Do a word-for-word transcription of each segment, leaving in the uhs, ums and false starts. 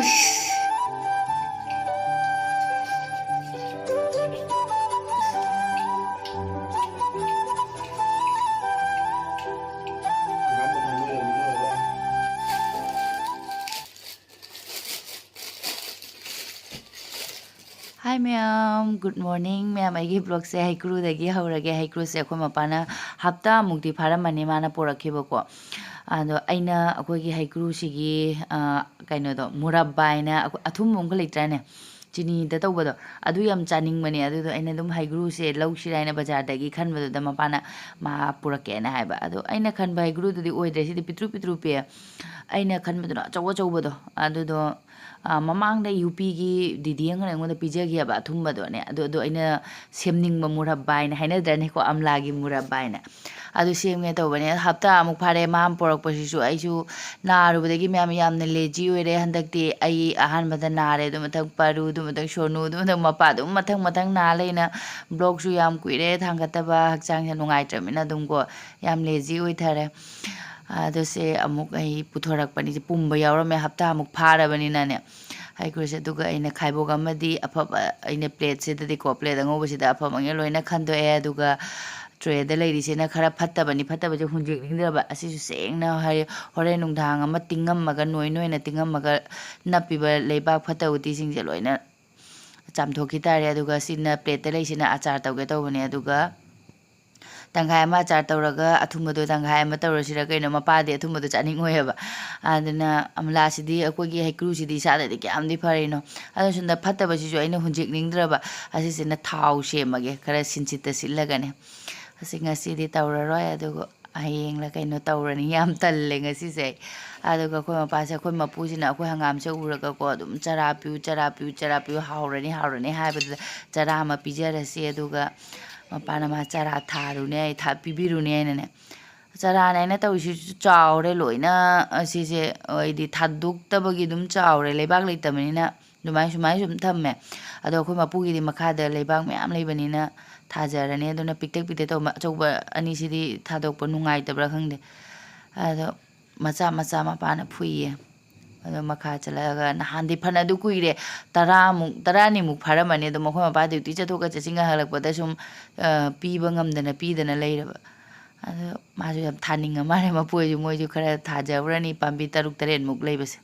Hi ꯃꯌꯥꯝ, good morning ꯃꯌꯥꯝ꯫ ꯑꯩꯒꯤ vlogꯁꯦ ꯍꯩꯀ꯭ꯔꯨꯗꯒꯤ ꯍꯧꯔꯒꯦ꯫ ꯍꯩꯀ꯭ꯔꯨꯁꯦ ꯑꯩꯈꯣꯏ ꯃꯄꯥꯅ ꯍꯞꯇꯥꯃꯨꯛꯇꯤ ꯐꯥꯔꯝꯃꯅꯤ ꯃꯥꯅ ꯄꯨꯔꯛꯈꯤꯕꯀꯣ꯫ ꯑꯗꯣ ꯑꯩꯅ ꯑꯩꯈꯣꯏꯒꯤ ꯍꯩꯀ꯭ꯔꯨꯁꯤꯒꯤ, ꯑ, ꯀꯩꯅꯣꯗꯣ, ꯃꯨꯔꯕꯥ ꯍꯥꯏꯅ ꯑꯩꯈꯣꯏ ꯑꯊꯨꯝꯕ ꯑꯃꯈꯛ ꯂꯩꯇ꯭ꯔꯥꯅꯦ, ꯆꯤꯅꯤꯗ ꯇꯧꯕꯗꯣ, ꯑꯗꯨ ꯌꯥꯝ ꯆꯥꯅꯤꯡꯕꯅꯦ꯫ ꯑꯗꯨꯗꯣ ꯑꯩꯅ ꯑꯗꯨꯝ ꯍꯩꯀ꯭ꯔꯨꯁꯦ ꯂꯧꯁꯤꯔꯥ ꯍꯥꯏꯅ ꯕꯖꯥꯔꯗꯒꯤ ꯈꯟꯕꯗꯨꯗ ꯃꯄꯥꯅ ꯃꯥ ꯄꯨꯔꯛꯀꯦꯅ ꯍꯥꯏꯕ꯫ ꯑꯗꯣ ꯑꯩꯅ ꯈꯟꯕ ꯍꯩꯀ꯭ꯔꯨꯗꯨꯗꯤ ꯑꯣꯏꯗ꯭ꯔꯦ, ꯁꯤꯗꯤ ꯄꯤꯛꯇ꯭ꯔꯨ ꯄꯤꯛꯇ꯭ꯔꯨ ꯄꯤꯛꯑꯦ꯫ ꯑꯩꯅ ꯈꯟꯕꯗꯨꯅ ꯑꯆꯧ ꯑꯆꯧꯕꯗꯣ꯫ ꯑꯗꯨꯗꯣ, ꯑ, ꯃꯃꯥꯡꯗ ꯌꯨꯄꯤꯒꯤ ꯗꯤꯗꯤ ꯑꯃꯅ ꯑꯩꯉꯣꯟꯗ ꯄꯤꯖꯈꯤꯑꯕ ꯑꯊꯨꯝꯕꯗꯣꯅꯦ꯫ ꯑꯗꯨ, ꯑꯗꯨ ꯑꯩꯅ ꯁꯦꯝꯅꯤꯡꯕ ꯃꯨꯔꯕꯥ ꯍꯥꯏꯅ ꯍꯥꯏꯅꯗ꯭ꯔꯅꯦꯀꯣ, ꯑꯝꯂꯥꯒꯤ ꯃꯨꯔꯕꯥ ꯍꯥꯏꯅ꯫ ꯑꯗꯨ ꯁꯦꯝꯒꯦ ꯇꯧꯕꯅꯦ꯫ ꯍꯞꯇꯥꯃꯨꯛ ꯐꯥꯔꯦ ꯃꯥ ꯄꯣꯔꯛꯄꯁꯤꯁꯨ꯫ ꯑꯩꯁꯨ ꯅꯥꯔꯨꯕꯗꯒꯤ ꯃꯌꯥꯝ ꯌꯥꯝꯅ lazy ꯑꯣꯏꯔꯦ ꯍꯟꯗꯛꯇꯤ꯫ ꯑꯩ ꯑꯍꯥꯟꯕꯗ ꯅꯥꯔꯦ, ꯑꯗꯨ ꯃꯊꯪ ꯄꯔꯨ, ꯑꯗꯨ ꯃꯊꯪ ꯁꯣꯅꯨ, ꯑꯗꯨ ꯃꯊꯪ ꯃꯄꯥ, ꯑꯗꯨꯝ ꯃꯊꯪ ꯃꯊꯪ ꯅꯥ ꯂꯩꯅ꯫ Vlogꯁꯨ ꯌꯥꯝ ꯀꯨꯏꯔꯦ ꯊꯥꯡꯒꯠꯇꯕ, ꯍꯛꯆꯥꯡꯁꯦ ꯅꯨꯡꯉꯥꯏꯇ꯭ꯔꯕꯅꯤꯅ ꯑꯗꯨꯝꯀꯣ ꯌꯥꯝ lazy ꯑꯣꯏꯊꯔꯦ꯫ ꯑꯗꯨꯁꯦ ꯑꯃꯨꯛ ꯑꯩ ꯄꯨꯊꯣꯔꯛꯄꯅꯤ꯫ ꯁꯤ ꯄꯨꯝꯕ ꯌꯥꯎꯔꯝꯃꯦ, ꯍꯞꯇꯥꯃꯨꯛ ꯐꯥꯔꯕꯅꯤꯅꯅꯦ꯫ ꯍꯩꯀ꯭ꯔꯨꯁꯦ꯫ ꯑꯗꯨꯒ ꯑꯩꯅ ꯈꯥꯏꯕꯣꯛ ꯑꯃꯗꯤ ꯑꯐꯕ, ꯑꯩꯅ plateꯁꯤꯗꯗꯤꯀꯣ, plate ꯑꯉꯧꯕꯁꯤꯗ ꯑꯐꯕꯉꯩ ꯂꯣꯏꯅ ꯈꯟꯗꯣꯛꯑꯦ꯫ ꯑꯗꯨꯒ tray ꯗ ꯂꯩꯔꯤꯁꯤꯅ ꯈꯔ ꯐꯠꯇꯕꯅꯤ, ꯐꯠꯇꯕꯁꯦ ꯍꯨꯟꯖꯤꯟꯅꯤꯡꯗ꯭ꯔꯕ꯫ ꯑꯁꯤꯁꯨ ꯁꯦꯡꯅ ꯍꯥꯏ-, ꯍꯣꯔꯦꯟ ꯅꯨꯡꯗꯥꯡ ꯑꯃ ꯇꯤꯡꯉꯝꯃꯒ, ꯅꯣꯏ ꯅꯣꯏꯅ ꯇꯤꯡꯉꯝꯃꯒ ꯅꯞꯄꯤꯕ ꯂꯩꯕꯥꯛ ꯐꯠꯇ ꯍꯥꯎꯊꯤꯁꯤꯡꯁꯦ ꯂꯣꯏꯅ ꯆꯥꯝꯊꯣꯛꯈꯤ ꯇꯥꯔꯦ꯫ ꯑꯗꯨꯒ ꯁꯤꯅ plate ꯇ ꯂꯩꯁꯤꯅ ꯑꯆꯥꯔ ꯇꯧꯒꯦ ꯇꯧꯕꯅꯦ꯫ ꯑꯗꯨꯒ ꯇꯪꯈꯥꯏ ꯑꯃ ꯑꯆꯥꯔ ꯇꯧꯔꯒ ꯑꯊꯨꯝꯕꯗꯣ ꯇꯪꯈꯥꯏ ꯑꯃ ꯇꯧꯔꯁꯤꯔ ꯀꯩꯅꯣ, ꯃꯄꯥꯗꯤ ꯑꯊꯨꯝꯕꯗꯣ ꯆꯥꯅꯤꯡꯉꯣꯏ ꯍꯥꯏꯕ꯫ ꯑꯗꯨꯅ ꯑꯝꯂꯥꯁꯤꯗꯤ, ꯑꯩꯈꯣꯏꯒꯤ ꯍꯩꯀ꯭ꯔꯨꯁꯤꯗꯤ ꯏꯁꯥꯗꯗꯤ ꯀꯌꯥꯝꯗꯤ ꯐꯔꯤꯅꯣ꯫ ꯑꯗꯣ ꯁꯣꯝꯗ ꯐꯠꯇꯕꯁꯤꯁꯨ ꯑꯩꯅ ꯍꯨꯟꯖꯤꯟꯅꯤꯡꯗ꯭ꯔꯕ꯫ ꯑꯁꯤꯁꯤꯅ ꯊꯥꯎ ꯁꯦꯝꯃꯒꯦ, ꯈꯔ ꯁꯤꯟꯁꯤꯠꯇ ꯁꯤꯠꯂꯒꯅꯦ꯫ ꯑꯁꯤ ꯉꯁꯤꯗꯤ ꯇꯧꯔꯔꯣꯏ, ꯑꯗꯨꯒ ꯍꯌꯦꯡꯂ ꯀꯩꯅꯣ ꯇꯧꯔꯅꯤ꯫ ꯌꯥꯝ ꯇꯜꯂꯦ ꯉꯁꯤꯁꯦ ꯑꯩ꯫ ꯑꯗꯨꯒ ꯑꯩꯈꯣꯏ ꯃꯄꯥꯁꯦ, ꯑꯩꯈꯣꯏ ꯃꯄꯨꯁꯤꯅ ꯑꯩꯈꯣꯏ ꯍꯪꯒꯥꯝꯁꯦ ꯎꯔꯒꯀꯣ ꯑꯗꯨꯝ "ꯆꯔꯥ ꯄꯤꯌꯨ, ꯆꯔꯥ ꯄꯤꯌꯨ, ꯆꯔꯥ ꯄꯤꯌꯨ, ꯍꯥꯎꯔꯅꯤ, ꯍꯥꯎꯔꯅꯤ" ꯍꯥꯏꯕꯗꯨꯗ ꯆꯔꯥ ꯑꯃ ꯄꯤꯖꯔꯁꯤ꯫ ꯑꯗꯨꯒ ꯃꯄꯥꯅ "ꯃꯥ ꯆꯔꯥ ꯊꯥꯔꯨꯅꯦ, ꯑꯩ ꯊꯥ-, ꯄꯤꯕꯤꯔꯨꯅꯦ" ꯍꯥꯏꯅꯅꯦ꯫ ꯆꯔꯥꯅꯦ ꯑꯩꯅ ꯇꯧꯔꯤꯁꯤꯁꯨ ꯆꯥꯎꯔꯦ ꯂꯣꯏꯅ꯫ ꯑꯁꯤꯁꯦ ꯑꯩꯗꯤ ꯊꯥꯗꯣꯛꯇꯕꯒꯤ ꯑꯗꯨꯝ ꯆꯥꯎꯔꯦ, ꯂꯩꯕꯥꯛ ꯂꯩꯇꯕꯅꯤꯅ꯫ ꯑꯗꯨꯃꯥꯏꯅ ꯁꯨꯃꯥꯏꯅ ꯁꯨꯝ ꯊꯝꯃꯦ꯫ ꯑꯗꯣ ꯑꯩꯈꯣꯏ ꯃꯄꯨꯒꯤꯗꯤ ꯃꯈꯥꯗ ꯂꯩꯕꯥꯛ ꯃꯌꯥꯝ ꯂꯩꯕꯅꯤꯅ ꯊꯥꯖꯔꯅꯤ꯫ ꯑꯗꯨꯅ ꯄꯤꯛꯇꯛ ꯄꯤꯛꯇꯛ ꯇꯧꯕ ꯑꯆꯧꯕ ꯑꯅꯤꯁꯤꯗꯤ ꯊꯥꯗꯣꯛꯄ ꯅꯨꯡꯉꯥꯏꯇꯕ꯭ꯔꯥ ꯈꯪꯗꯦ꯫ ꯑꯗꯣ ꯃꯆꯥ ꯃꯆꯥ ꯃꯄꯥꯅ ꯐꯨꯏꯌꯦ꯫ ꯑꯗꯣ ꯃꯈꯥ ꯆꯠꯂꯛꯑꯒ ꯅꯍꯥꯟꯗꯤ ꯐꯅꯗꯨ ꯀꯨꯏꯔꯦ, ꯇꯔꯥꯃꯨꯛ, ꯇꯔꯥꯅꯤꯃꯨꯛ ꯐꯥꯔꯝꯃꯅꯤ꯫ ꯑꯗꯣ ꯃꯈꯣꯏ ꯃꯄꯥ ꯗ꯭ꯌꯨꯇꯤ ꯆꯠꯊꯣꯛꯀ ꯆꯠꯁꯤꯟꯒ ꯍꯜꯂꯛꯄꯗ ꯁꯨꯝ, ꯑ, ꯄꯤꯕ ꯉꯝꯗꯅ ꯄꯤꯗꯅ ꯂꯩꯔꯕ꯫ ꯑꯗꯣ ꯃꯥꯁꯨ ꯌꯥꯝ ꯊꯥꯅꯤꯡꯉ ꯃꯥꯜꯂꯦ, ꯃꯄꯨ ꯍꯣꯏꯁꯨ, ꯃꯣꯏꯁꯨ ꯈꯔ ꯊꯥꯖꯍꯧꯔꯅꯤ, ꯄꯥꯝꯕꯤ ꯇꯔꯨꯛ ꯇꯔꯦꯠꯃꯨꯛ ꯂꯩꯕꯁꯦ꯫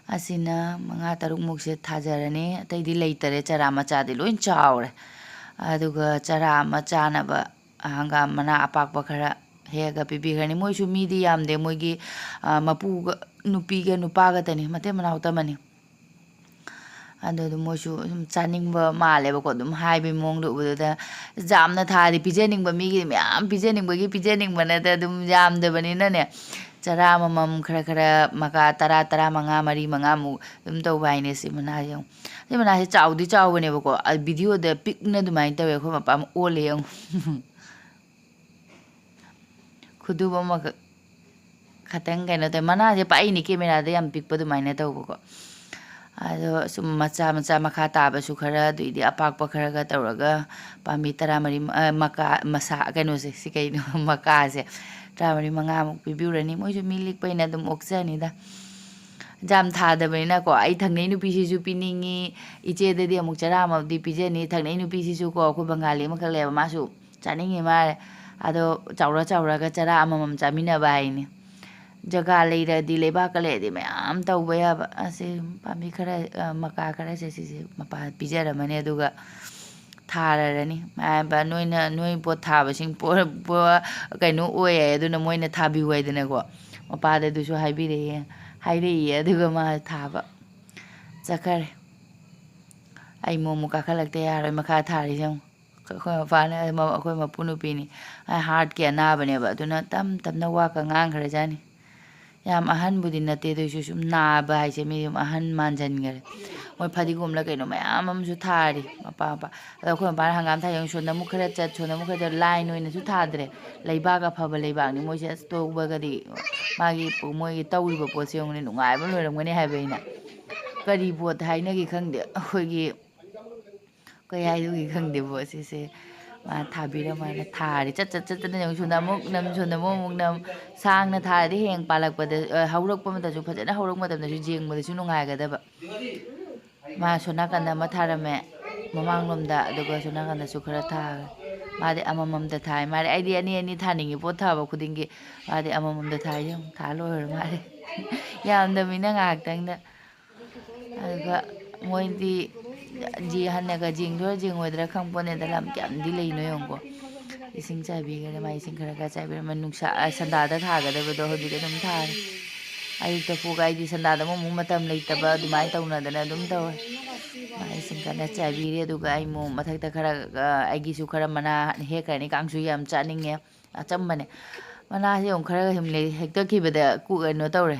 ꯑꯁꯤꯅ ꯃꯉꯥ ꯇꯔꯨꯛꯃꯨꯛꯁꯦ ꯊꯥꯖꯔꯅꯤ, ꯑꯇꯩꯗꯤ ꯂꯩꯇꯔꯦ, ꯆꯔꯥ ꯃꯆꯥꯗꯤ ꯂꯣꯏ ꯆꯥꯎꯔꯦ꯫ ꯑꯗꯨꯒ ꯆꯔꯥ ꯑꯃ ꯆꯥꯅꯕ ꯍꯪꯒꯥꯝ ꯃꯅꯥ ꯑꯄꯥꯛꯄ ꯈꯔ ꯍꯦꯛꯑꯒ ꯄꯤꯕꯤꯈ꯭ꯔꯅꯤ꯫ ꯃꯣꯏꯁꯨ ꯃꯤꯗꯤ ꯌꯥꯝꯗꯦ, ꯃꯣꯏꯒꯤ, ꯑ, ꯃꯄꯨꯒ ꯅꯨꯄꯤꯒ ꯅꯨꯄꯥꯒꯇꯅꯤ, ꯃꯇꯩ ꯃꯅꯥꯎ ꯇꯃꯅꯤ꯫ ꯑꯗꯣ ꯑꯗꯨꯝ ꯃꯣꯏꯁꯨ ꯑꯗꯨꯝ ꯆꯥꯅꯤꯡꯕ ꯃꯥꯜꯂꯦꯕꯀꯣ, ꯑꯗꯨꯝ ꯍꯥꯏꯕꯒꯤ ꯃꯑꯣꯡꯗ ꯎꯕꯗꯨꯗ꯫ ꯌꯥꯝꯅ ꯊꯥꯔꯗꯤ ꯄꯤꯖꯅꯤꯡꯕ, ꯃꯤꯒꯤꯗꯤ ꯃꯌꯥꯝ ꯄꯤꯖꯅꯤꯡꯕꯒꯤ ꯄꯤꯖꯅꯤꯡꯕꯅꯗ ꯑꯗꯨꯝ ꯌꯥꯝꯗꯕꯅꯤꯅꯅꯦ, ꯆꯔꯥ ꯑꯃꯃꯝ ꯈꯔ ꯈꯔ ꯃꯀꯥ ꯇꯔꯥ, ꯇꯔꯥꯃꯉꯥ, ꯃꯔꯤ ꯃꯉꯥꯃꯨꯛ ꯑꯗꯨꯝ ꯇꯧꯕ ꯍꯥꯏꯅꯦ꯫ ꯁꯤ ꯃꯅꯥꯁꯦ ꯌꯦꯡꯉꯨ꯫ ꯁꯤ ꯃꯅꯥꯁꯦ ꯆꯥꯎꯗꯤ ꯆꯥꯎꯕꯅꯦꯕꯀꯣ, ꯑ, ꯚꯤꯗꯤꯑꯣꯗ ꯄꯤꯛꯅ ꯑꯗꯨꯃꯥꯏꯅ ꯇꯧꯋꯦ꯫ ꯑꯩꯈꯣꯏ ꯃꯄꯥ ꯑꯃ ꯑꯣꯜꯂꯦ ꯌꯦꯡꯉꯨ꯫ ꯈꯨꯗꯨꯞ ꯑꯃꯈꯛ ꯈꯇꯪ ꯀꯩꯅꯣ ꯇꯧꯋꯦ꯫ ꯃꯅꯥꯁꯦ ꯄꯥꯛꯏꯅꯦ, ꯀꯦꯃꯦꯔꯥꯗ ꯌꯥꯝ ꯄꯤꯛꯄ ꯑꯗꯨꯃꯥꯏꯅ ꯇꯧꯕꯀꯣ꯫ ꯑꯗꯣ ꯁꯨꯝ ꯃꯆꯥ ꯃꯆꯥ ꯃꯈꯥ ꯇꯥꯕꯁꯨ ꯈꯔ, ꯑꯗꯨꯏꯗꯤ ꯑꯄꯥꯛꯄ ꯈꯔꯒ ꯇꯧꯔꯒ ꯄꯥꯝꯕꯤ ꯇꯔꯥꯃꯔꯤ, ꯑ, ꯃꯀꯥ, ꯃꯁꯥ, ꯀꯩꯅꯣꯁꯦ, ꯁꯤ ꯀꯩꯅꯣ, ꯃꯀꯥꯁꯦ ꯇꯔꯥꯃꯔꯤ ꯃꯉꯥꯃꯨꯛ ꯄꯤꯕꯤꯔꯨꯔꯅꯤ꯫ ꯃꯣꯏꯁꯨ ꯃꯤ ꯂꯤꯛꯄꯅꯤꯅ ꯑꯗꯨꯝ ꯑꯣꯛꯆꯅꯤꯗ꯫ ꯌꯥꯝ ꯊꯥꯗꯕꯅꯤꯅꯀꯣ, ꯑꯩ ꯊꯪꯅꯩ ꯅꯨꯄꯤꯁꯤꯁꯨ ꯄꯤꯅꯤꯡꯉꯤ, ꯏꯆꯦꯗꯗꯤ ꯑꯃꯨꯛ ꯆꯔꯥ ꯑꯃꯗꯤ ꯄꯤꯖꯅꯤ꯫ ꯊꯪꯅꯩ ꯅꯨꯄꯤꯁꯤꯁꯨꯀꯣ, ꯑꯩꯈꯣꯏ ꯕꯪꯒꯥꯂꯤ ꯑꯃꯈꯛ ꯂꯩꯌꯦꯕ, ꯃꯥꯁꯨ ꯆꯥꯅꯤꯡꯉꯤ ꯃꯥꯜꯂꯦ꯫ ꯑꯗꯣ ꯆꯥꯎꯔ ꯆꯥꯎꯔꯒ ꯆꯔꯥ ꯑꯃꯃꯝ ꯆꯥꯃꯤꯟꯅꯕ ꯍꯥꯏꯅꯤ꯫ ꯖꯒꯥ ꯂꯩꯔꯗꯤ, ꯂꯩꯕꯥꯛꯀ ꯂꯩꯔꯗꯤ ꯃꯌꯥꯝ ꯇꯧꯕ ꯌꯥꯕ꯫ ꯑꯁꯤ ꯄꯥꯝꯕꯤ ꯈꯔ, ꯑ, ꯃꯀꯥ ꯈꯔꯁꯦ ꯁꯤꯁꯦ ꯃꯄꯥ ꯄꯤꯖꯔꯝꯃꯅꯤ, ꯑꯗꯨꯒ ꯊꯥꯔꯔꯅꯤ꯫ ꯃꯥ ꯍꯥꯏꯕ, "ꯅꯣꯏꯅ, ꯅꯣꯏ ꯄꯣꯠ ꯊꯥꯕꯁꯤꯡ ꯄꯣ-, ꯄꯣ-, ꯀꯩꯅꯣ ꯑꯣꯏ ꯍꯥꯏ, ꯑꯗꯨꯅ ꯃꯣꯏꯅ ꯊꯥꯕꯤꯌꯨ" ꯍꯥꯏꯗꯅꯀꯣ꯫ ꯃꯄꯥꯗ ꯑꯗꯨꯁꯨ ꯍꯥꯏꯕꯤꯔꯛꯑꯦ, ꯍꯥꯏꯔꯛꯏꯌꯦ, ꯑꯗꯨꯒ ꯃꯥ ꯊꯥꯕ ꯆꯠꯈꯔꯦ꯫ ꯑꯩ ꯃꯣꯃꯨꯛ ꯀꯥꯈꯠꯂꯛꯇ ꯌꯥꯔꯣꯏ, ꯃꯈꯥ ꯊꯥꯔꯤꯁꯦ ꯑꯃꯨꯛ꯫ ꯑꯩꯈꯣꯏ ꯃꯄꯥꯅ, ꯑꯩ ꯃ-, ꯑꯩꯈꯣꯏ ꯃꯄꯨ ꯅꯨꯄꯤꯅꯤ꯫ ꯑꯩ ꯍꯥꯔꯠꯀꯤ ꯑꯅꯥꯕꯅꯦꯕ, ꯑꯗꯨꯅ ꯇꯞ ꯇꯞꯅ ꯋꯥꯀ ꯉꯥꯡꯈ꯭ꯔꯖꯥꯠꯅꯤ꯫ ꯌꯥꯝ ꯑꯍꯟꯕꯨꯗꯤ ꯅꯠꯇꯦ, ꯑꯗꯨꯏꯁꯨ ꯁꯨꯝ ꯅꯥꯕ ꯍꯥꯏꯁꯦ ꯃꯤ ꯁꯨꯝ ꯑꯍꯟ ꯃꯥꯟꯖꯟꯈꯔꯦ꯫ ꯃꯣꯏ ꯐꯗꯤꯒꯣꯝꯂ ꯀꯩꯅꯣ ꯃꯌꯥꯝ ꯑꯃꯁꯨ ꯊꯥꯔꯤ, ꯃꯄꯥ ꯃꯄꯥ꯫ ꯑꯗꯣ ꯑꯩꯈꯣꯏ ꯃꯄꯥꯅ ꯍꯪꯒꯥꯝ ꯊꯥꯏ, ꯁꯣꯝꯗ ꯑꯃꯨꯛ ꯈꯔ ꯆꯠ, ꯁꯣꯝꯗ ꯑꯃꯨꯛ ꯈꯔ ꯆꯠ, ꯂꯥꯏꯟ ꯑꯣꯏꯅꯁꯨ ꯊꯥꯗ꯭ꯔꯦ꯫ ꯂꯩꯕꯥꯛ ꯑꯐꯕ ꯂꯩꯕꯥꯛꯅꯤ ꯃꯣꯏꯁꯦ, ꯑꯁ, ꯇꯧꯕꯒꯗꯤ ꯃꯥꯒꯤ ꯄꯣ-, ꯃꯣꯏꯒꯤ ꯇꯧꯔꯤꯕ ꯄꯣꯠꯁꯦ ꯌꯦꯡꯉꯨꯅꯦ, ꯅꯨꯡꯉꯥꯏꯕ ꯂꯣꯏꯔꯝꯒꯅꯤ ꯍꯥꯏꯕ ꯑꯩꯅ꯫ ꯀꯔꯤ ꯄꯣꯠ ꯍꯥꯏꯅꯒꯦ ꯈꯪꯗꯦ, ꯑꯩꯈꯣꯏꯒꯤ ꯀꯩ ꯍꯥꯏꯗꯣꯏꯒꯦ ꯈꯪꯗꯦꯕꯣ ꯁꯤꯁꯦ꯫ ꯃꯥ ꯊꯥꯕꯤꯔꯝꯃꯣ ꯍꯥꯏꯅ ꯊꯥꯔꯦ꯫ ꯆꯠ ꯆꯠ ꯆꯠꯇꯅ ꯌꯦꯡꯉꯨ, ꯁꯣꯝꯗ ꯑꯃꯨꯛ ꯅꯝ, ꯁꯣꯝꯗ ꯑꯃꯨꯛ ꯑꯃꯨꯛ ꯅꯝ꯫ ꯁꯥꯡꯅ ꯊꯥꯔꯗꯤ ꯍꯌꯦꯡ ꯄꯥꯜꯂꯛꯄꯗ, ꯑ, ꯍꯧꯔꯛꯄ ꯃꯇꯝꯁꯨ ꯐꯖꯅ ꯍꯧꯔꯛꯄ ꯃꯇꯝꯗꯁꯨ ꯌꯦꯡꯕꯗꯁꯨ ꯅꯨꯡꯉꯥꯏꯒꯗꯕ꯫ ꯃꯥ ꯁꯣꯝ ꯅꯥꯀꯟꯗ ꯑꯃ ꯊꯥꯔꯝꯃꯦ, ꯃꯃꯥꯡꯂꯣꯝꯗ, ꯑꯗꯨꯒ ꯁꯣꯝ ꯅꯥꯀꯟꯗꯁꯨ ꯈꯔ ꯊꯥꯈ꯭ꯔꯦ꯫ ꯃꯥꯗꯤ ꯑꯃꯃꯝꯗ ꯊꯥꯏ꯫ ꯃꯥꯗꯤ, "ꯑꯩꯗꯤ ꯑꯅꯤ ꯑꯅꯤ ꯊꯥꯅꯤꯡꯉꯤ, ꯄꯣꯠ ꯊꯥꯕ ꯈꯨꯗꯤꯡꯒꯤ"꯫ ꯃꯥꯗꯤ ꯑꯃꯃꯝꯗ ꯊꯥꯏ, ꯌꯦꯡꯉꯨ, ꯊꯥ ꯂꯣꯏꯔ ꯃꯥꯜꯂꯦ꯫ ꯌꯥꯝꯗꯕꯅꯤꯅ ꯉꯥꯏꯍꯥꯛꯇꯪꯗ꯫ ꯑꯗꯨꯒ ꯃꯣꯏꯗꯤ ꯖꯤ ꯍꯟꯅꯒ ꯌꯦꯡꯗꯣꯏꯔꯥ ꯌꯦꯡꯉꯣꯏꯗ꯭ꯔꯥ ꯈꯪꯄꯣꯠꯅꯦꯗ, ꯂꯝ ꯀꯌꯥꯝꯗꯤ ꯂꯩꯅꯣ ꯌꯦꯡꯉꯨꯀꯣ꯫ ꯏꯁꯤꯡ ꯆꯥꯏꯕꯤꯈ꯭ꯔꯦ, ꯃꯥ ꯏꯁꯤꯡ ꯈꯔ ꯈꯔ ꯆꯥꯏꯕꯤꯔꯝꯃ, ꯅꯨꯡꯁꯥ, ꯑ, ꯁꯟꯗꯥꯗ ꯊꯥꯒꯗꯕꯗꯣ ꯍꯧꯖꯤꯛ ꯑꯗꯨꯝ ꯊꯥꯔꯦ꯫ ꯑꯌꯨꯛꯇ ꯄꯨꯒ ꯑꯩꯗꯤ ꯁꯟꯗꯥꯗ ꯑꯃꯨꯛ ꯑꯃꯨꯛ ꯃꯇꯝ ꯂꯩꯇꯕ, ꯑꯗꯨꯃꯥꯏꯅ ꯇꯧꯅꯗꯅ ꯑꯗꯨꯝ ꯇꯧꯔꯦ꯫ ꯃꯥ ꯏꯁꯤꯡ ꯀꯟꯅ ꯆꯥꯏꯕꯤꯔꯦ, ꯑꯗꯨꯒ ꯑꯩ ꯑꯃꯨꯛ ꯃꯊꯛꯇ ꯈꯔ, ꯑ, ꯑꯩꯒꯤꯁꯨ ꯈꯔ ꯃꯅꯥ ꯍꯦꯛꯈ꯭ꯔꯅꯤ, ꯀꯥꯡꯁꯨ ꯌꯥꯝ ꯆꯥꯅꯤꯡꯉꯦ꯫ ꯑꯆꯝꯕꯅꯦ꯫ ꯃꯅꯥꯁꯦ ꯑꯃꯨꯛ ꯈꯔ ꯁꯨꯝ ꯂꯩ-, ꯍꯦꯛꯇꯠꯈꯤꯕꯗ ꯀꯨ-, ꯀꯩꯅꯣ ꯇꯧꯔꯦ꯫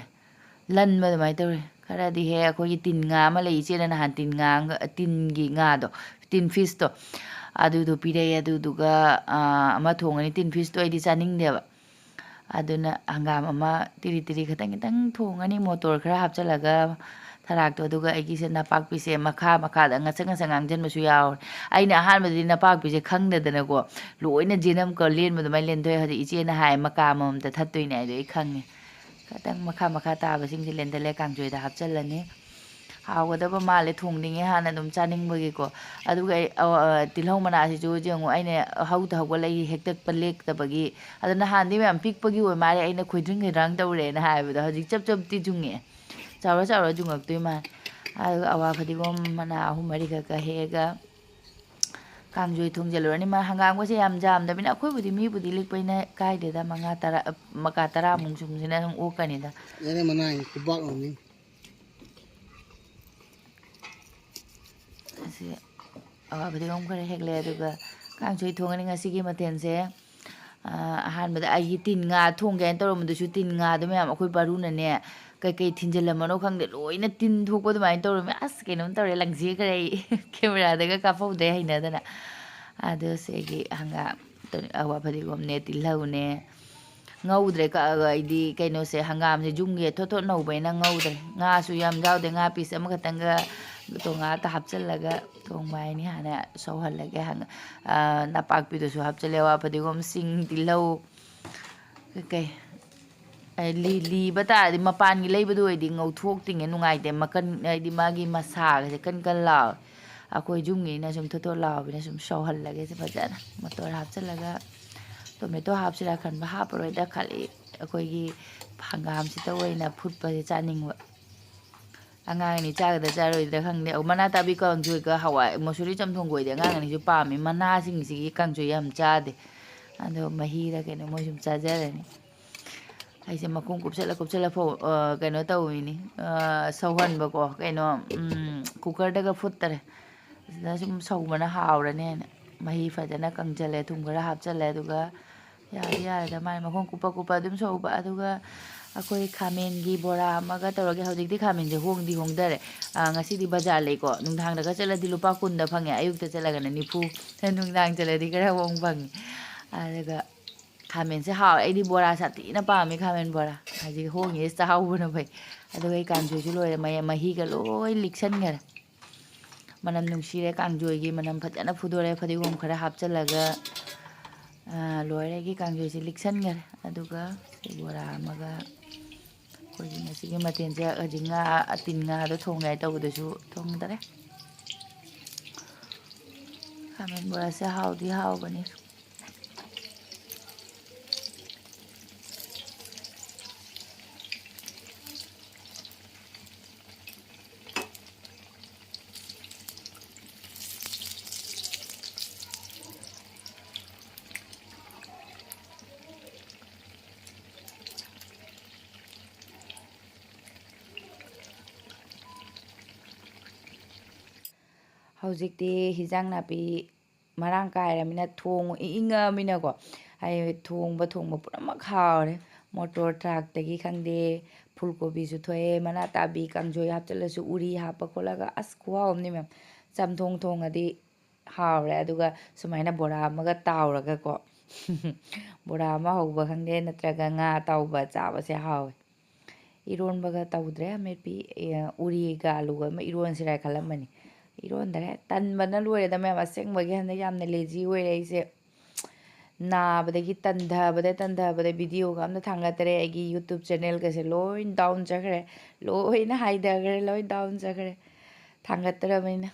ꯂꯟꯕ ꯑꯗꯨꯃꯥꯏꯅ ꯇꯧꯔꯦ꯫ ꯈꯔꯗꯤ ꯍꯦꯛ ꯑꯩꯈꯣꯏꯒꯤ ꯇꯤꯟ ꯉꯥ ꯑꯃ ꯂꯩ, ꯏꯆꯦꯅ ꯅꯍꯥꯟ ꯇꯤꯟ ꯉꯥ ꯑꯃꯒ, ꯇꯤꯟꯒꯤ ꯉꯥꯗꯣ, ꯇꯤꯟ ꯐꯤꯁꯇꯣ, ꯑꯗꯨꯗꯣ ꯄꯤꯔꯛꯑꯦ꯫ ꯑꯗꯨꯗꯨꯒ, ꯑꯥ, ꯑꯃ ꯊꯣꯡꯉꯅꯤ꯫ ꯇꯤꯟ ꯐꯤꯁꯇꯣ ꯑꯩꯗꯤ ꯆꯥꯅꯤꯡꯗꯦꯕ꯫ ꯑꯗꯨꯅ ꯍꯪꯒꯥꯝ ꯑꯃ ꯇꯤꯔꯤ ꯇꯤꯔꯤ ꯈꯤꯇꯪ ꯈꯤꯇꯪ ꯊꯣꯡꯉꯅꯤ, ꯃꯣꯇꯣꯔ ꯈꯔ ꯍꯥꯞꯆꯤꯜꯂꯒ ꯊꯔꯥꯛꯇꯣ꯫ ꯑꯗꯨꯒ ꯑꯩꯒꯤꯁꯦ ꯅꯄꯥꯛꯄꯤꯁꯦ ꯃꯈꯥ ꯃꯈꯥꯗ ꯉꯁꯪ ꯉꯁꯪ ꯉꯥꯡꯁꯤꯟꯕꯁꯨ ꯌꯥꯎꯔꯦ꯫ ꯑꯩꯅ ꯑꯍꯥꯟꯕꯗꯗꯤ ꯅꯄꯥꯛꯄꯤꯁꯦ ꯈꯪꯗꯗꯅꯀꯣ, ꯂꯣꯏꯅ ꯖꯦꯅꯝꯀ ꯂꯦꯟꯕ ꯑꯗꯨꯃꯥꯏꯅ ꯂꯦꯟꯊꯣꯛꯑꯦ꯫ ꯍꯧꯖꯤꯛ ꯏꯆꯦꯅ ꯍꯥꯏ, ꯃꯀꯥ ꯑꯃꯃꯝꯇ ꯊꯠꯇꯣꯏꯅꯦ ꯍꯥꯏꯗꯣ ꯑꯩ ꯈꯪꯉꯦ꯫ ꯈꯤꯇꯪ ꯃꯈꯥ ꯃꯈꯥ ꯇꯥꯕꯁꯤꯡꯁꯦ ꯂꯦꯟꯊꯠꯂꯦ, ꯀꯥꯡꯁꯣꯏꯗ ꯍꯥꯞꯆꯤꯜꯂꯅꯤ꯫ ꯍꯥꯎꯒꯗꯕ ꯃꯥꯜꯂꯦ, ꯊꯣꯡꯅꯤꯡꯉꯦ ꯍꯥꯟꯅ ꯑꯗꯨꯝ ꯆꯥꯅꯤꯡꯕꯒꯤꯀꯣ꯫ ꯑꯗꯨꯒ ꯑꯩ, ꯑ, ꯑ, ꯇꯤꯜꯍꯧ ꯃꯅꯥꯁꯤꯁꯨ ꯌꯦꯡꯉꯨ, ꯑꯩꯅ ꯍꯧꯗ ꯍꯧꯒꯠꯂꯛꯏ, ꯍꯦꯛꯇꯠꯄ ꯂꯦꯞꯇꯕꯒꯤ꯫ ꯑꯗꯣ ꯅꯍꯥꯟꯗꯤ ꯃꯌꯥꯝ ꯄꯤꯛꯄꯒꯤ ꯑꯣꯏ ꯃꯥꯜꯂꯦ, ꯑꯩꯅ ꯈꯣꯏꯗ꯭ꯔꯤꯡ ꯈꯣꯏꯗ꯭ꯔꯥꯡ ꯇꯧꯔꯦꯅ ꯍꯥꯏꯕꯗꯣ, ꯍꯧꯖꯤꯛ ꯆꯞ ꯆꯞꯇꯤ ꯌꯨꯡꯉꯛꯑꯦ, ꯆꯥꯎꯔ ꯆꯥꯎꯔ ꯌꯨꯡꯉꯛꯇꯣꯏ ꯃꯥꯜꯂꯦ꯫ ꯑꯗꯨꯒ ꯑꯋꯥ ꯐꯗꯤꯒꯣꯝ ꯃꯅꯥ ꯑꯍꯨꯝ ꯃꯔꯤꯈꯛꯀ ꯍꯦꯛꯑꯒ ꯀꯥꯡꯁꯣꯏ ꯊꯣꯡꯖꯤꯜꯂꯨꯔꯅꯤ꯫ ꯃꯥ ꯍꯪꯒꯥꯝꯒꯁꯦ ꯌꯥꯝ ꯌꯥꯝꯗꯕꯅꯤꯅ, ꯑꯩꯈꯣꯏꯕꯨꯗꯤ ꯃꯤꯕꯨꯗꯤ ꯂꯤꯛꯄꯅꯤꯅ ꯀꯥꯏꯗꯦꯗ, ꯃꯉꯥ ꯇꯔꯥ, ꯃꯀꯥ ꯇꯔꯥꯃꯨꯛ ꯁꯨꯝꯁꯤꯅ ꯑꯗꯨꯝ ꯑꯣꯛꯀꯅꯤꯗ꯫ ꯌꯥꯔꯦ, ꯃꯅꯥ ꯈꯨꯕꯥꯛ ꯑꯃꯅꯤ꯫ ꯑꯁꯤ ꯑꯋꯥ ꯐꯗꯤꯒꯣꯝ ꯈꯔ ꯍꯦꯛꯂꯦ, ꯑꯗꯨꯒ ꯀꯥꯡꯁꯣꯏ ꯊꯣꯡꯉꯅꯤ ꯉꯁꯤꯒꯤ ꯃꯊꯦꯜꯁꯦ꯫ ꯑ, ꯑꯍꯥꯟꯕꯗ ꯑꯩꯒꯤ ꯇꯤꯟ ꯉꯥ ꯊꯣꯡꯒꯦ ꯍꯥꯏꯅ ꯇꯧꯔꯝꯕꯗꯨꯁꯨ, ꯇꯤꯟ ꯉꯥꯗꯣ ꯃꯌꯥꯝ ꯑꯩꯈꯣꯏ ꯕꯥꯔꯨꯅꯅꯦ, ꯀꯩꯀꯩ ꯊꯤꯟꯖꯤꯜꯂꯝꯃꯅꯣ ꯈꯪꯗꯦ, ꯂꯣꯏꯅ ꯇꯤꯟ ꯊꯣꯛꯄ ꯑꯗꯨꯃꯥꯏꯅ ꯇꯧꯔꯝꯃꯦ꯫ ꯑꯁ, ꯀꯩꯅꯣꯝ ꯇꯧꯔꯦ, ꯂꯪꯖꯦꯈ꯭ꯔꯦ ꯑꯩ꯫ ꯀꯦꯃꯦꯔꯥꯗꯒ ꯀꯥꯞꯍꯧꯗ꯭ꯔꯦ ꯍꯩꯅꯗꯅ꯫ ꯑꯗꯣ ꯁꯤꯒꯤ ꯍꯪꯒꯥꯝ, ꯑꯋꯥ ꯐꯗꯤꯒꯣꯝꯅꯦ, ꯇꯤꯜꯍꯧꯅꯦ, ꯉꯧꯗ꯭ꯔꯦ꯫ ꯀꯛꯑꯒ ꯑꯩꯗꯤ ꯀꯩꯅꯣꯁꯦ, ꯍꯪꯒꯥꯝꯁꯦ ꯌꯨꯝꯒꯤ ꯊꯣꯠ ꯊꯣꯠ ꯅꯧꯕꯅꯤꯅ ꯉꯧꯗ꯭ꯔꯦ꯫ ꯉꯥꯁꯨ ꯌꯥꯝ ꯌꯥꯎꯗꯦ, ꯉꯥ piece ꯑꯃꯈꯛꯇꯪꯒ ꯇꯣꯉꯥꯟꯅ ꯍꯥꯞꯆꯤꯜꯂꯒ ꯊꯣꯡꯕ ꯍꯥꯏꯅꯤ꯫ ꯍꯥꯟꯅ ꯁꯧꯍꯜꯂꯒꯦ꯫ ꯍꯪ-, ꯑ, ꯅꯄꯥꯛꯄꯤꯗꯨꯁꯨ ꯍꯥꯞꯆꯤꯜꯂꯦ, ꯋꯥ ꯐꯗꯤꯒꯣꯝ, ꯁꯤꯡ, ꯇꯤꯜꯍꯧ, ꯀꯩꯀꯩ꯫ ꯑꯩ ꯂꯤ-, ꯂꯤꯕ ꯇꯥꯔꯗꯤ, ꯃꯄꯥꯟꯒꯤ ꯂꯩꯕꯗꯨ ꯑꯣꯏꯗꯤ ꯉꯧꯊꯣꯛꯇꯤꯉꯩ ꯅꯨꯡꯉꯥꯏꯇꯦ꯫ ꯃꯀꯟ, ꯍꯥꯏꯗꯤ ꯃꯥꯒꯤ ꯃꯁꯥꯒꯁꯦ ꯀꯟ ꯀꯟ ꯂꯥꯎꯋꯦ꯫ ꯑꯩꯈꯣꯏ ꯌꯨꯝꯒꯤꯅ ꯁꯨꯝ ꯊꯣꯠ ꯊꯣꯠ ꯂꯥꯎꯕꯅꯤꯅ ꯁꯨꯝ ꯁꯧꯍꯜꯂꯒꯦ ꯁꯤ ꯐꯖꯅ꯫ ꯃꯣꯇꯣꯔ ꯍꯥꯞꯆꯤꯜꯂꯒ, tomato ꯍꯥꯞꯁꯤꯔꯥ ꯈꯟꯕ, ꯍꯥꯞꯄꯔꯣꯏꯗ ꯈꯜꯂꯤ꯫ ꯑꯩꯈꯣꯏꯒꯤ ꯍꯪꯒꯥꯝꯁꯤꯗ ꯑꯣꯏꯅ ꯐꯨꯠꯄꯁꯦ ꯆꯥꯅꯤꯡꯕ꯫ ꯑꯉꯥꯡ ꯑꯅꯤ ꯆꯥꯒꯗ꯭ꯔꯥ ꯆꯥꯔꯣꯏꯗ꯭ꯔꯥ ꯈꯪꯗꯦ꯫ ꯑꯧ, ꯃꯅꯥ ꯇꯥꯕꯤ ꯀꯥꯡꯁꯣꯏꯒ ꯍꯋꯥꯏ ꯃꯨꯁꯨꯔꯤ ꯆꯝꯊꯣꯡꯒ ꯑꯣꯏꯗꯤ ꯑꯉꯥꯡ ꯑꯅꯤꯁꯨ ꯄꯥꯝꯃꯤ꯫ ꯃꯅꯥꯁꯤꯡꯁꯤꯒꯤ ꯀꯥꯡꯁꯣꯏ ꯌꯥꯝ ꯆꯥꯗꯦ꯫ ꯑꯗꯣ ꯃꯍꯤꯔ ꯀꯩꯅꯣ ꯃꯣꯏ ꯁꯨꯝ ꯆꯥꯖꯔꯅꯤ꯫ ꯑꯩꯁꯦ ꯃꯈꯣꯡ ꯀꯨꯞꯁꯜꯂ ꯀꯨꯞꯁꯜꯂ ꯐꯧ-, ꯑ, ꯀꯩꯅꯣ ꯇꯧꯋꯤꯅꯤ, ꯑ, ꯁꯧꯍꯟꯕꯀꯣ, ꯀꯩꯅꯣ, ꯎꯝ, cookerꯗꯒ ꯐꯨꯠꯇꯔꯦ꯫ ꯑꯁꯤꯗ ꯁꯨꯝ ꯁꯧꯕꯅ ꯍꯥꯎꯔꯅꯦꯅ ꯃꯍꯤ ꯐꯖꯅ ꯀꯪꯁꯜꯂꯦ, ꯊꯨꯝ ꯈꯔ ꯍꯥꯞꯆꯜꯂꯦ, ꯑꯗꯨꯒ ꯌꯥꯔꯦ, ꯌꯥꯔꯦꯗ, ꯃꯥꯏ ꯃꯈꯣꯡ ꯀꯨꯞꯄ ꯀꯨꯞꯄ ꯑꯗꯨꯝ ꯁꯧꯕ꯫ ꯑꯗꯨꯒ ꯑꯩꯈꯣꯏ ꯈꯥꯃꯦꯟꯒꯤ ꯕꯣꯔꯥ ꯑꯃꯒ ꯇꯧꯔꯒꯦ꯫ ꯍꯧꯖꯤꯛꯇꯤ ꯈꯥꯃꯦꯟꯁꯦ ꯍꯣꯡꯗꯤ ꯍꯣꯡꯗꯔꯦ꯫ ꯑ, ꯉꯁꯤꯗꯤ ꯕꯖꯥꯔ ꯂꯩꯀꯣ, ꯅꯨꯡꯗꯥꯡꯗꯒ ꯆꯠꯂꯗꯤ ꯂꯨꯄꯥ ꯀꯨꯟꯗ ꯐꯪꯉꯦ, ꯑꯌꯨꯛꯇ ꯆꯠꯂꯒꯅ ꯅꯤꯐꯨ, ꯅꯨꯡꯗꯥꯡ ꯆꯠꯂꯗꯤ ꯈꯔ ꯍꯣꯡ ꯐꯪꯉꯦ꯫ ꯑꯗꯨꯒ ꯈꯥꯃꯦꯟꯁꯦ ꯍꯥꯎꯋꯦ꯫ ꯑꯩꯗꯤ ꯕꯣꯔꯥ ꯁꯥꯊꯤꯅ ꯄꯥꯝꯃꯦ, ꯈꯥꯃꯦꯟ ꯕꯣꯔꯥ꯫ ꯍꯧꯖꯤꯛ ꯍꯣꯡꯉꯤꯁꯦ ꯆꯥꯍꯧꯕꯅ ꯐꯩ꯫ ꯑꯗꯨꯒ ꯑꯩ ꯀꯥꯡꯁꯣꯏꯁꯨ ꯂꯣꯏꯔꯦ, ꯃꯌꯥ-, ꯃꯍꯤꯒ ꯂꯣꯏ ꯂꯤꯛꯁꯟꯈꯔꯦ꯫ ꯃꯅꯝ ꯅꯨꯡꯁꯤꯔꯦ, ꯀꯥꯡꯁꯣꯏꯒꯤ ꯃꯅꯝ ꯐꯖꯅ ꯐꯨꯗꯣꯔꯦ꯫ ꯐꯗꯤꯒꯣꯝ ꯈꯔ ꯍꯥꯞꯆꯤꯜꯂꯒ, ꯑ, ꯂꯣꯏꯔꯦ, ꯑꯩꯒꯤ ꯀꯥꯡꯁꯣꯏꯁꯦ ꯂꯤꯛꯁꯟꯈꯔꯦ꯫ ꯑꯗꯨꯒ ꯕꯣꯔꯥ ꯑꯃꯒ ꯑꯩꯈꯣꯏꯒꯤ ꯉꯁꯤꯒꯤ ꯃꯊꯦꯜꯁꯦ ꯍꯧꯖꯤꯛ ꯉꯥ, ꯑꯇꯤꯟ ꯉꯥꯗꯣ ꯊꯣꯡꯒꯦ ꯍꯥꯏ ꯇꯧꯕꯗꯨꯁꯨ ꯊꯣꯡꯗꯔꯦ꯫ ꯈꯥꯃꯦꯟ ꯕꯣꯔꯥꯁꯦ ꯍꯥꯎꯗꯤ ꯍꯥꯎꯕꯅꯤ꯫ ꯍꯧꯖꯤꯛꯇꯤ ꯍꯤꯟꯖꯥꯡ ꯅꯥꯄꯤ ꯃꯔꯥꯡ ꯀꯥꯏꯔꯃꯤꯅ, ꯊꯣꯡ ꯏꯪꯉꯃꯤꯅꯀꯣ, ꯍꯥꯏꯗꯤ ꯊꯣꯡꯕ ꯊꯣꯡꯕ ꯄꯨꯝꯅꯃꯛ ꯍꯥꯎꯔꯦ꯫ ꯃꯣꯇꯣꯔ ꯊꯥꯛꯇꯒꯤ ꯈꯪꯗꯦ, ꯐꯨꯜ ꯀꯣꯕꯤꯁꯨ ꯊꯣꯛꯑꯦ, ꯃꯅꯥ ꯇꯥꯕꯤ ꯀꯥꯡꯁꯣꯏ ꯍꯥꯞꯆꯤꯜꯂꯁꯨ, ꯎꯔꯤ ꯍꯥꯞꯄ ꯈꯣꯠꯂꯒ, ꯑꯁ, ꯈꯨꯍꯥꯎ ꯑꯃꯅꯤ ꯃꯦꯝ꯫ ꯆꯝꯊꯣꯡ ꯊꯣꯡꯉꯗꯤ ꯍꯥꯎꯔꯦ꯫ ꯑꯗꯨꯒ ꯁꯨꯃꯥꯏꯅ ꯕꯣꯔꯥ ꯑꯃꯒ ꯇꯥꯎꯔꯒꯀꯣ, ꯕꯣꯔꯥ ꯑꯃ ꯍꯧꯕ ꯈꯪꯗꯦ, ꯅꯠꯇ꯭ꯔꯒ ꯉꯥ ꯑꯇꯥꯎꯕ ꯆꯥꯕꯁꯦ ꯍꯥꯎꯋꯦ꯫ ꯏꯔꯣꯟꯕꯒ ꯇꯧꯗ꯭ꯔꯦ, ꯑꯃꯦꯠꯄꯤ, ꯑꯦ, ꯎꯔꯤꯒ ꯑꯂꯨꯒ ꯑꯃ ꯏꯔꯣꯟꯁꯤꯔꯥ ꯈꯜꯂꯝꯕꯅꯤ꯫ ꯏꯔꯣꯟꯗꯔꯦ, ꯇꯟꯕꯅ ꯂꯣꯏꯔꯦꯗ ꯃꯌꯥꯝ꯫ ꯑꯁꯦꯡꯕꯒꯤ ꯍꯟꯗꯛ ꯌꯥꯝꯅ lazy ꯑꯣꯏꯔꯦ ꯑꯩꯁꯦ꯫ ꯅꯥꯕꯗꯒꯤ ꯇꯟꯊꯕꯗ, ꯇꯟꯊꯕꯗ videoꯒ ꯑꯝꯇ ꯊꯥꯡꯒꯠꯇꯔꯦ꯫ ꯑꯩꯒꯤ YouTube channelꯒꯁꯦ ꯂꯣꯏ down ꯆꯠꯈ꯭ꯔꯦ, ꯂꯣꯏꯅ ꯍꯥꯏꯊꯈ꯭ꯔꯦ, ꯂꯣꯏ down ꯆꯠꯈ꯭ꯔꯦ, ꯊꯥꯡꯒꯠꯇ꯭ꯔꯕꯅꯤꯅ꯫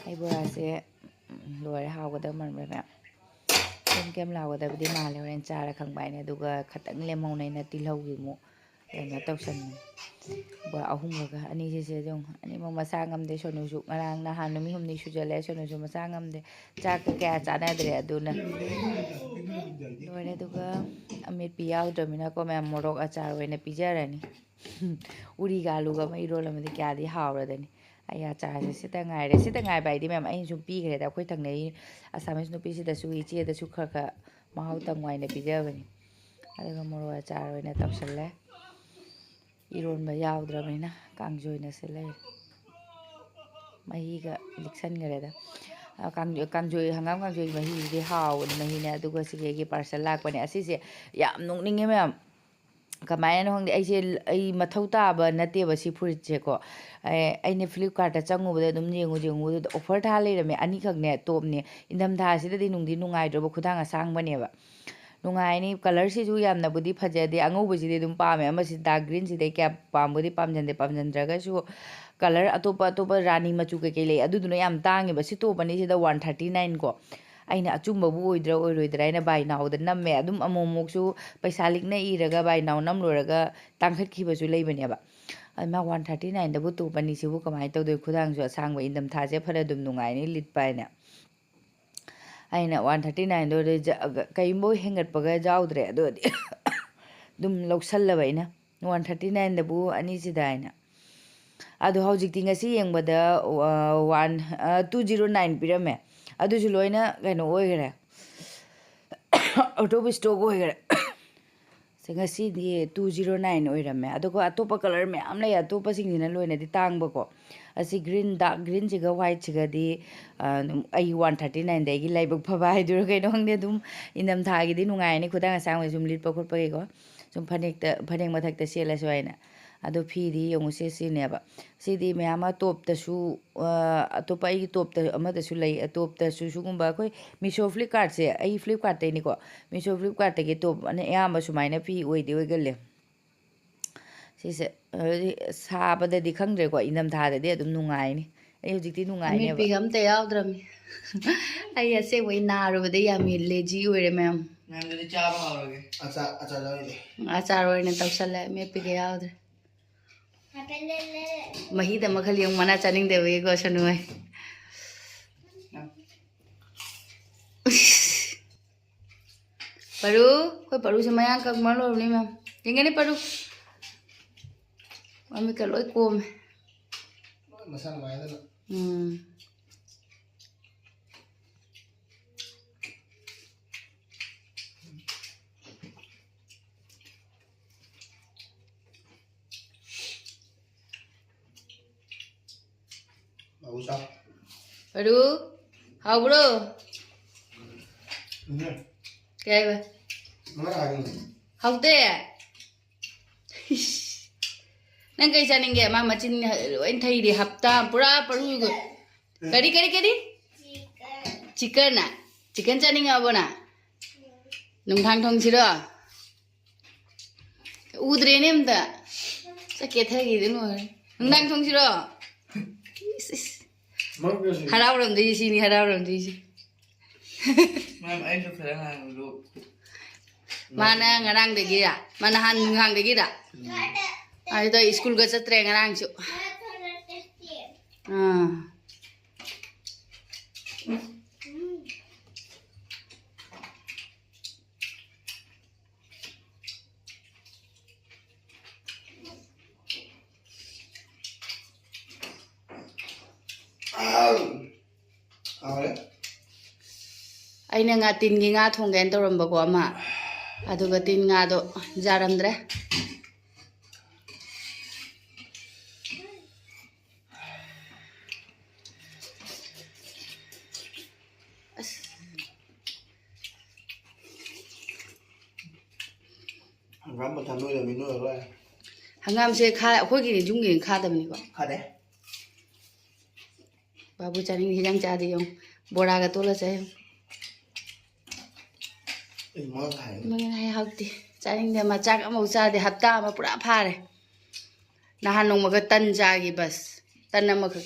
ꯑꯩ ꯕꯣꯔꯥꯁꯦ, ꯎꯝ, ꯂꯣꯏꯔꯦ, ꯍꯥꯎꯒꯗꯕ ꯃꯥꯟꯕ꯭ꯔꯥ ꯃꯌꯥꯝ? ꯀꯦꯝ ꯀꯦꯝ ꯂꯥꯎꯒꯗꯕꯗꯤ ꯃꯥꯜꯂꯦ, ꯍꯣꯔꯦꯟ ꯆꯥꯔ ꯈꯪꯕ ꯍꯥꯏꯅꯦ꯫ ꯑꯗꯨꯒ ꯈꯇꯪ ꯂꯦꯝꯍꯧꯅ ꯑꯩꯅ ꯇꯤꯜꯍꯧꯒꯤ ꯑꯃꯨꯛ ꯀꯩꯅꯣ ꯇꯧꯁꯟꯕꯅꯦ꯫ ꯕꯣꯔꯥ ꯑꯍꯨꯝꯒꯒ ꯑꯅꯤꯁꯤꯁꯦ ꯑꯗꯨꯝ ꯑꯅꯤꯃꯛ ꯃꯁꯥ ꯉꯝꯗꯦ꯫ ꯁꯣꯅꯨꯁꯨ ꯉꯔꯥꯡ ꯅꯍꯥꯟ ꯅꯨꯃꯤꯠ ꯍꯨꯝꯅꯤ ꯁꯨꯖꯜꯂꯛꯑꯦ, ꯁꯣꯅꯨꯁꯨ ꯃꯁꯥ ꯉꯝꯗꯦ, ꯆꯥꯛꯀ ꯀꯌꯥ ꯆꯥꯅꯗ꯭ꯔꯦ꯫ ꯑꯗꯨꯅ ꯂꯣꯏꯔꯦ꯫ ꯑꯗꯨꯒ ꯑꯃꯦꯠꯄꯤ ꯌꯥꯎꯗ꯭ꯔꯕꯅꯤꯅꯀꯣ ꯃꯌꯥꯝ, ꯃꯣꯔꯣꯛ ꯑꯆꯥꯔ ꯑꯣꯏꯅ ꯄꯤꯖꯔꯅꯤ꯫ ꯎꯔꯤꯒ ꯑꯂꯨꯒ ꯑꯃ ꯏꯔꯣꯜꯂꯝꯃꯗꯤ ꯀꯌꯥꯗꯤ ꯍꯥꯎꯔꯗꯅꯤ꯫ ꯑꯩ ꯑꯆꯥꯔꯁꯦ ꯁꯤꯇ ꯉꯥꯏꯔꯦ꯫ ꯁꯤꯇ ꯉꯥꯏꯕ ꯍꯥꯏꯗꯤ ꯃꯌꯥꯝ, ꯑꯩꯅꯁꯨ ꯄꯤꯈ꯭ꯔꯦꯗ ꯑꯩꯈꯣꯏ ꯊꯪꯅꯩ ꯑꯁꯥꯃꯤꯁ ꯅꯨꯄꯤꯁꯤꯗꯁꯨ, ꯏꯆꯦꯗꯁꯨ ꯈꯔ ꯈꯔ ꯃꯍꯥꯎ ꯇꯪꯉꯨ ꯍꯥꯏꯅ ꯄꯤꯖꯕꯅꯤ꯫ ꯑꯗꯨꯒ ꯃꯣꯔꯣꯛ ꯑꯆꯥꯔ ꯑꯣꯏꯅ ꯇꯧꯁꯜꯂꯦ꯫ ꯏꯔꯣꯟꯕ ꯌꯥꯎꯗ꯭ꯔꯕꯅꯤꯅ ꯀꯥꯡꯁꯣꯏꯅ ꯁꯤ ꯂꯩꯔꯦ꯫ ꯃꯍꯤꯒ ꯂꯤꯛꯁꯟꯈ꯭ꯔꯦꯗ꯫ ꯑ, ꯀꯥꯡ-, ꯀꯥꯡꯁꯣꯏ, ꯍꯪꯒꯥꯝ ꯀꯥꯡꯁꯣꯏ ꯃꯍꯤꯁꯤꯗꯤ ꯍꯥꯎꯕꯅꯤ, ꯃꯍꯤꯅꯦ꯫ ꯑꯗꯨꯒ ꯁꯤꯒꯤ ꯑꯩꯒꯤ parcel ꯂꯥꯛꯄꯅꯦ꯫ ꯑꯁꯤꯁꯦ ꯌꯥꯝ ꯅꯣꯛꯅꯤꯡꯉꯦ ꯃꯌꯥꯝ꯫ ꯀꯃꯥꯏꯅꯅꯣ ꯈꯪꯗꯦ, ꯑꯩꯁꯦ, ꯑꯩ ꯃꯊꯧ ꯇꯥꯕ ꯅꯠꯇꯦꯕ ꯁꯤ ꯐꯨꯔꯤꯠꯁꯦꯀꯣ꯫ ꯑꯩ, ꯑꯩꯅ Flipkartꯇ ꯆꯪꯉꯨꯕꯗ ꯑꯗꯨꯝ ꯌꯦꯡꯉꯨ, ꯌꯦꯡꯉꯨꯕꯗꯨꯗ offer ꯊꯥ ꯂꯩꯔꯝꯃꯦ꯫ ꯑꯅꯤꯈꯛꯅꯦ, topꯅꯦ꯫ ꯏꯪꯊꯝꯊꯥꯁꯤꯗꯗꯤ ꯅꯨꯡꯗꯤ ꯅꯨꯡꯉꯥꯏꯗ꯭ꯔꯣꯕ, ꯈꯨꯗꯥꯡ ꯑꯁꯥꯡꯕꯅꯦꯕ꯫ ꯅꯨꯡꯉꯥꯏꯅꯤ꯫ Colourꯁꯤꯁꯨ ꯌꯥꯝꯅꯕꯨꯗꯤ ꯐꯖꯗꯦ, ꯑꯉꯧꯕꯁꯤꯗꯤ ꯑꯗꯨꯝ ꯄꯥꯝꯃꯦ꯫ ꯑꯃꯁꯤ dark greenꯁꯤꯗꯤ ꯑꯩ ꯀꯌꯥ ꯄꯥꯝꯕꯨꯗꯤ ꯄꯥꯝꯖꯟꯗꯦ, ꯄꯥꯝꯖꯟꯗ꯭ꯔꯒꯁꯨ colour ꯑꯇꯣꯞꯄ ꯑꯇꯣꯞꯄ ꯔꯥꯅꯤ ꯃꯆꯨ ꯀꯩꯀꯩ ꯂꯩ, ꯑꯗꯨꯗꯨꯅ ꯌꯥꯝ ꯇꯥꯡꯉꯦꯕ꯫ ꯁꯤ top ꯑꯅꯤꯁꯤꯗ one thirty nine ꯀꯣ꯫ ꯑꯩꯅ ꯑꯆꯨꯝꯕꯕꯨ ꯑꯣꯏꯗ꯭ꯔꯥ ꯑꯣꯏꯔꯣꯏꯗ꯭ꯔꯥ ꯍꯥꯏꯅ buy nowꯗ ꯅꯝꯃꯦ꯫ ꯑꯗꯨꯝ ꯑꯃꯨꯛ ꯑꯃꯨꯛꯁꯨ ꯄꯩꯁꯥ ꯂꯤꯛꯅ ꯏꯔꯒ buy now ꯅꯝ ꯂꯣꯏꯔꯒ ꯇꯥꯡꯈꯠꯈꯤꯕꯁꯨ ꯂꯩꯕꯅꯦꯕ꯫ ꯑꯗꯨ ꯃꯥ one thirty nineꯗꯕꯨ top ꯑꯅꯤꯁꯤꯕꯨ ꯀꯃꯥꯏꯅ ꯇꯧꯗꯣꯏ? ꯈꯨꯗꯥꯡꯁꯨ ꯑꯁꯥꯡꯕ, ꯏꯪꯊꯝꯊꯥꯁꯦ ꯐꯅ ꯑꯗꯨꯝ ꯅꯨꯡꯉꯥꯏꯅꯤ ꯂꯤꯠꯄ ꯍꯥꯏꯅ꯫ ꯑꯩꯅ one thirty nineꯗꯣ ꯔꯤꯖ-, ꯀꯔꯤꯝꯐꯥꯎ ꯍꯦꯟꯒꯠꯄꯒ ꯌꯥꯎꯗ꯭ꯔꯦ꯫ ꯑꯗꯨꯗꯤ ꯑꯗꯨꯝ ꯂꯧꯁꯜꯂꯕ ꯑꯩꯅ, one thirty nineꯗꯕꯨ ꯑꯅꯤꯁꯤꯗ ꯍꯥꯏꯅ꯫ ꯑꯗꯣ ꯍꯧꯖꯤꯛꯇꯤ ꯉꯁꯤ ꯌꯦꯡꯕꯗ, ꯑ, one, ꯑ, two zero nine ꯄꯤꯔꯝꯃꯦ꯫ ꯑꯗꯨꯁꯨ ꯂꯣꯏꯅ ꯀꯩꯅꯣ ꯑꯣꯏꯈꯔꯦ, out of stock ꯑꯣꯏꯈꯔꯦ꯫ ꯉꯁꯤꯗꯤ two zero nine ꯑꯣꯏꯔꯝꯃꯦ꯫ ꯑꯗꯨꯒ ꯑꯇꯣꯞꯄ colour ꯃꯌꯥꯝ ꯂꯩ, ꯑꯇꯣꯞꯄꯁꯤꯡꯁꯤꯅ ꯂꯣꯏꯅꯗꯤ ꯇꯥꯡꯕꯀꯣ꯫ ꯑꯁꯤ green, dark greenꯁꯤꯒ whiteꯁꯤꯒꯗꯤ, ꯑ, ꯑꯗꯨꯝ ꯑꯩ one thirty nineꯗ ꯑꯩꯒꯤ ꯂꯥꯏꯕꯛ ꯐꯕ ꯍꯥꯏꯗꯣꯏꯔꯥ ꯀꯩꯅꯣ ꯈꯪꯗꯦ, ꯑꯗꯨꯝ ꯏꯪꯊꯝꯊꯥꯒꯤꯗꯤ ꯅꯨꯡꯉꯥꯏꯔꯅꯤ ꯈꯨꯗꯥꯡ ꯑꯁꯥꯡꯕ ꯁꯨꯝ ꯂꯤꯠꯄ ꯈꯣꯠꯄꯒꯤꯀꯣ꯫ ꯁꯨꯝ ꯐꯅꯦꯛꯇ, ꯐꯅꯦꯛ ꯃꯊꯛꯇ ꯁꯦꯠꯂꯁꯨ ꯍꯥꯏꯅ꯫ ꯑꯗꯣ ꯐꯤꯗꯤ ꯌꯦꯡꯉꯨꯁꯦ ꯁꯤꯅꯦꯕ꯫ ꯁꯤꯗꯤ ꯃꯌꯥꯝ ꯑꯃ topꯇꯁꯨ, ꯑ, ꯑꯇꯣꯞꯄ ꯑꯩꯒꯤ topꯇ ꯑꯃꯗꯁꯨ ꯂꯩ꯫ Topꯇꯁꯨ ꯁꯤꯒꯨꯝꯕ ꯑꯩꯈꯣꯏ Meesho Flipkartꯁꯦ, ꯑꯩ Flipkartꯇꯩꯅꯤꯀꯣ꯫ Meesho Flipkartꯇꯒꯤ top ꯑꯅ ꯑꯌꯥꯝꯕ ꯁꯨꯃꯥꯏꯅ ꯐꯤ ꯑꯣꯏꯗꯤ ꯑꯣꯏꯒꯜꯂꯦ꯫ ꯁꯤꯁꯦ, ꯑꯗꯨꯗꯤ ꯁꯥꯕꯗꯗꯤ ꯈꯪꯗ꯭ꯔꯦꯀꯣ, ꯏꯪꯊꯝꯊꯥꯗꯗꯤ ꯑꯗꯨꯝ ꯅꯨꯡꯉꯥꯏꯅꯤ꯫ ꯑꯩ ꯍꯧꯖꯤꯛꯇꯤ ꯅꯨꯡꯉꯥꯏꯅꯦꯕ꯫ ꯑꯃꯦꯠꯄꯤꯒ ꯑꯝꯇ ꯌꯥꯎꯗ꯭ꯔꯕꯅꯤ꯫ ꯑꯩ ꯑꯁꯦꯡꯕꯩ ꯅꯥꯔꯨꯕꯗꯩ ꯌꯥꯝ lazy ꯑꯣꯏꯔꯦ ꯃꯌꯥꯝ꯫ ꯃꯌꯥꯝꯗꯨꯗꯤ ꯆꯥꯕ ꯍꯧꯔꯒꯦ꯫ ꯑꯆꯥ-, ꯑꯆꯥꯔ ꯌꯥꯎꯔꯤꯗꯦ꯫ ꯑꯆꯥꯔ ꯑꯣꯏꯅ ꯇꯧꯁꯜꯂꯦ, ꯑꯃꯦꯠꯄꯤꯒ ꯌꯥꯎꯗ꯭ꯔꯦ꯫ ꯃꯍꯤꯗ ꯃꯈꯜ ꯌꯦꯡꯉꯨ, ꯃꯅꯥ ꯆꯥꯅꯤꯡꯗꯕꯒꯤꯀꯣ, ꯁꯅꯨ ꯍꯣꯏ꯫ ꯄꯔꯨ, ꯑꯩꯈꯣꯏ ꯄꯔꯨꯁꯦ ꯃꯌꯥꯡ ꯀꯪꯕ ꯂꯣꯏꯔꯕꯅꯤ ꯃꯌꯥꯝ꯫ ꯌꯦꯡꯒꯅꯤ ꯄꯔꯨ꯫ ꯃꯃꯤꯠꯀ ꯂꯣꯏ ꯀꯣꯝꯃꯦ꯫ ꯂꯣꯏ ꯃꯁꯥ ꯅꯨꯡꯉꯥꯏꯗꯅ꯫ ꯎꯝ꯫ ꯄꯔꯨ, ꯍꯥꯎꯕ꯭ꯔꯣ? ꯎꯝ꯫ ꯀꯩ ꯍꯥꯏꯕ? ꯃꯉꯥ ꯍꯥꯏꯕꯅꯤ꯫ ꯍꯥꯎꯇꯦ? ꯏꯁ꯫ ꯅꯪ ꯀꯩ ꯆꯥꯅꯤꯡꯒꯦ? ꯃꯥ ꯃꯆꯤꯟ ꯂꯣꯏ ꯊꯩꯔꯤ, ꯍꯞꯇꯥ ꯄꯨꯔꯥ ꯄꯔꯨ꯫ ꯀꯔꯤ, ꯀꯔꯤ, ꯀꯔꯤ? Chicken꯫ Chicken ꯆꯥꯅꯤꯡꯉꯕꯣ ꯅꯪ? ꯅꯨꯡꯗꯥꯡ ꯊꯣꯡꯁꯤꯔꯣ? ꯎꯗ꯭ꯔꯦꯅꯦ ꯑꯝꯇ꯫ ꯆꯠꯀꯦ ꯊꯩꯒꯤꯗꯤ ꯂꯣꯏꯔꯦ꯫ ꯅꯨꯡꯗꯥꯡ ꯊꯣꯡꯁꯤꯔꯣ? ꯏꯁ, ꯏꯁ꯫ ꯃꯔꯨꯞ ꯌꯣꯠꯁꯤ꯫ ꯍꯔꯥꯎꯔꯝꯗꯣꯏꯁꯤ ꯁꯤꯅꯤ, ꯍꯔꯥꯎꯔꯝꯗꯣꯏꯁꯤ꯫ ꯃꯥꯅ ꯉꯔꯥꯡꯗꯒꯤꯔ? ꯃꯥ ꯅꯍꯥꯟ ꯅꯨꯡꯗꯥꯡꯗꯒꯤꯔ? ꯎꯝ꯫ ꯑꯗꯨꯗ ꯁ꯭ꯀꯨꯜꯒ ꯆꯠꯇ꯭ꯔꯦ ꯉꯔꯥꯡꯁꯨ꯫ ꯑꯥ꯫ ꯍꯥꯎꯔꯦ꯫ ꯑꯩꯅ ꯉꯥꯇꯤꯟꯒꯤ ꯉꯥ ꯊꯣꯡꯒꯦꯅ ꯇꯧꯔꯝꯕꯀꯣ ꯑꯃ꯫ ꯑꯗꯨꯒ ꯇꯤꯟ ꯉꯥꯗꯣ ꯌꯥꯔꯝꯗ꯭ꯔꯦ꯫ ꯑꯁ꯫ ꯍꯪꯒꯥꯝ ꯃꯊꯟ ꯅꯣꯏꯔꯝꯃꯤ ꯅꯣꯏꯔꯔꯣꯏ꯫ ꯍꯪꯒꯥꯝꯁꯦ ꯈꯥ-, ꯑꯩꯈꯣꯏꯒꯤꯗꯤ ꯌꯨꯝꯒꯤꯗꯤ ꯈꯥꯗꯕꯅꯤꯀꯣ꯫ ꯈꯥꯗꯦ꯫ ꯕꯥꯕꯨ ꯆꯥꯅꯤꯡꯉꯤ ꯍꯤꯟꯖꯥꯡ ꯆꯥꯗꯦ ꯌꯦꯡꯉꯨ꯫ ꯕꯣꯔꯥꯒ ꯇꯣꯠꯂ ꯆꯥꯏ ꯌꯦꯡꯉꯨ꯫ ꯑꯩ ꯃꯉꯛ ꯍꯥꯏ꯫ ꯃꯉꯛ ꯍꯥꯏ ꯍꯥꯎꯇꯦ꯫ ꯆꯥꯅꯤꯡꯗꯦ꯫ ꯃꯥ ꯆꯥꯛ ꯑꯃꯐꯥꯎ ꯆꯥꯗꯦ꯫ ꯍꯞꯇꯥ ꯑꯃ ꯄꯨꯔꯥ ꯐꯥꯔꯦ꯫ ꯅꯍꯥꯟ ꯅꯣꯡꯃꯒ ꯇꯟ ꯆꯥꯒꯤ ꯕꯁ꯫ ꯇꯟ ꯑꯃꯈꯛ꯫